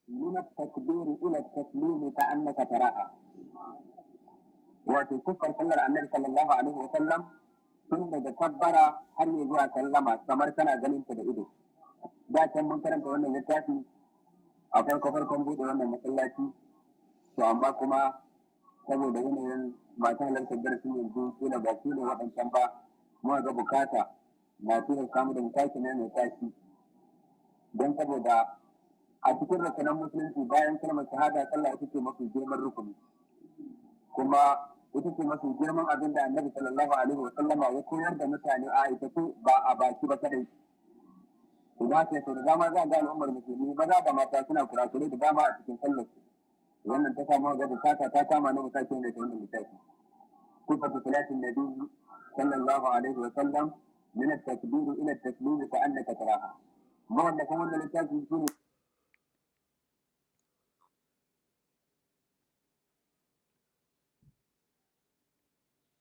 من التكبير إلى التسليم كأنك تراها. Wato siffar sallar Annabi sallallahu alaihi wa sallam tun daga kabbara har ya zuwa sallama, kamar kana ganin ta da ido. Da can mun karanta wannan littafi a farko farkon buɗe wannan masallaci, to amma kuma saboda yanayin masu halartar darasin yanzu kila ba su ne waɗancan ba, muka ga bukata na tilasta mu da mu sake mai tashi, don saboda a cikin rukunan Musulunci, bayan kalmar shahada, sallah ita ce mafi girman rukuni, kuma ita ce mafi girman abin da Annabi sallallahu alaihi wa sallama ya koyar da mutane a aikace, ba a baki ba kadai. To da haka sau da dama za a ga al'ummar Musulmi maza da mata suna kurakurai da dama a cikin sallar su. Wannan ta samu ga bukata ta kama na bukata da ta wannan littafi, sifatu salatin Nabi sallallahu alaihi wa sallam min at-takbir ila at-taslim ka'annaka taraha. Mawallafin wannan littafi shine